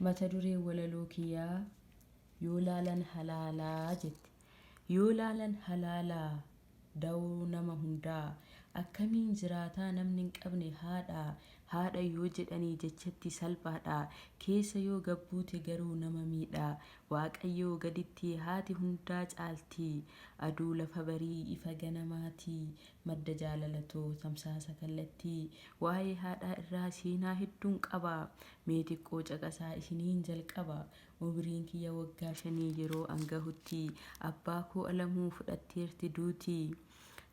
Mata dureen walaloo kiyyaa Yoo laalan halaalaa jetti. Yoo laalan halaalaa Dawoo nama hundaa Akkamiin jiraataa namni hin qabne haadha Haadha yoo jedhanii jechatti salphaadha Keessa yoo gad buute garuu nama miidha Waaqayyoo gaditti haati hundaa caalti Aduu lafa barii ifa ganamaati Madda jaalalatoo tamsaasa kallattii Waa'ee haadhaa irraa seenaa hedduun qaba Mee xiqqoo caqasaa isiniin jalqaba Umriin kiyya waggaa shanii yeroo an gahutti Abbaa koo Alamuu fudhatteerti duuti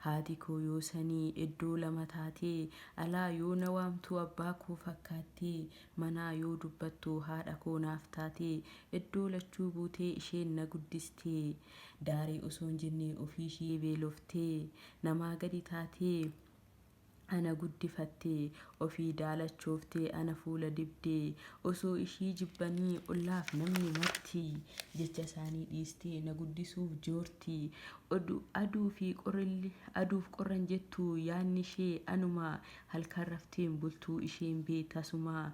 Haati koo yoo sanii iddoo lama taatee Alaa yoo na waamtu abbaa koo fakkaattee Manaa yoo dubbattu haadha koo naaf taatee Iddoo lachuu buutee isheen na guddistee Daaree osoo hin jenne ofiishii beeloftee Namaa gadi taatee ana guddifatte Ofii daalachooftee ana fuula dibdee Osoo ishii jibbanii ollaaf namni marti Jecha isaanii dhiistee na guddisuuf joorti Aduu fi aduuf qorra hin jettu yaadni ishee anuma Halkan raftee hin bultu isheen bee tasuma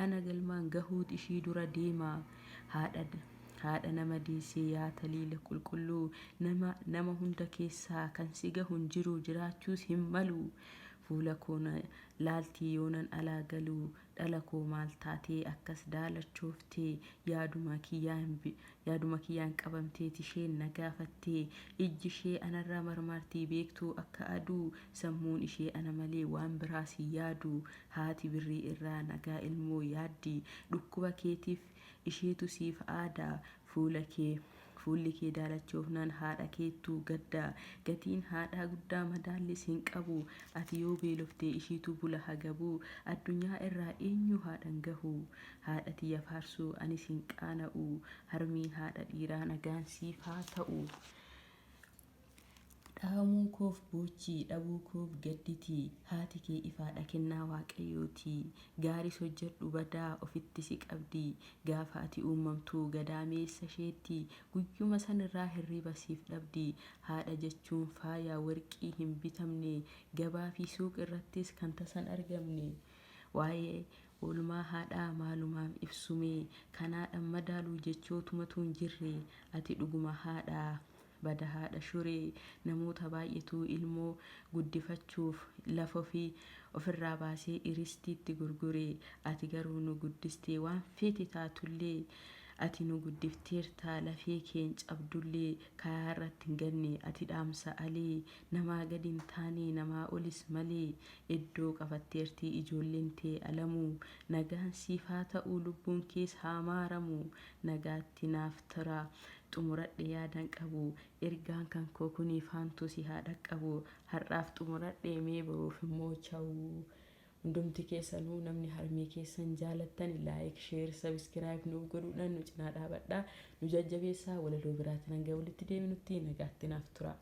Ana galmaan gahuut ishii dura deema Haadha Haadha nama deesse yaa taliila qulqulluu Nama nama hunda keessaa kan si gahu hin jiru jiraachuus hin malu Fuula koo na laalti yoonan alaa galu Dhala koo maal taatee akkas daalachoofte Yaaduma kiyyaan yaaduma kiyyaan qabamteet isheen na gaafatte Ijji ishee anarraa marmaarti beektuu akka aduu Sammuun ishee ana malee waan biraas hin yaadu Haati birrii irraa nagaa ilmoo yaaddi Dhukkuba keetiif Isheetu siif aada Fuula kee Fuulli kee daalachoofnaan haadha keettu gadda Gatiin haadhaa guddaa madaallis hin qabu Ati yoo beelofte ishiitu bula hagabuu Addunyaa irraa eenyuu haadha hin gahu Haadha tiyya faarsuu anis hin qaana'u Harmii haadha dhiiraa nagaan siif haa ta'u. Dhahamuu koof boochi, dhabuu koof gadditi, haati kee ifaadha kennaa waaqayyooti. Gaaris hojjedhu badaa ofitti si qabdi, gaafa ati uummamtu gadaameessa isheetti, guyyuma sanirraa hirriba siif dhabdi. Haadha jechuun faaya warqii hin bitamne, gabaa fi suuq irrattis kan tasan argamne. Waa'ee oolmaa haadhaa maalumaaf ibsumee, kan haadhan madaalu jechootumatu hin jirre, ati dhuguma haadha. Bada haadha shuree namoota baay'etu ilmoo guddifachuuf lafa ofii ofirraa baasee iristiitti gurgure ati garuu nu guddiste waan feete taatullee ati nu guddifteerta lafee keen cabdullee karaa irratti hin ganne ati dhaamsa alee namaa gadi hin taane namaa olis malee iddoo qabatteerti ijoolleen tee alamuu nagaan siif haa ta'u lubbuun kees haa maaramu nagaatti naaf tura Xumuradhe yaadan qabu Ergaan kan koo kuni faantuu si haa dhaqqabu Har'aaf xumuradhe mee boruuf immoo chaw Hundumti keessanuu namni harmee keessan jaalattani like share subscribe nuuf godhuudhaan nu cinaa dhaabadhaa nu jajjabeessaa walaloo biraatiin hanga walitti deebinutti nagaatti naaf turaa.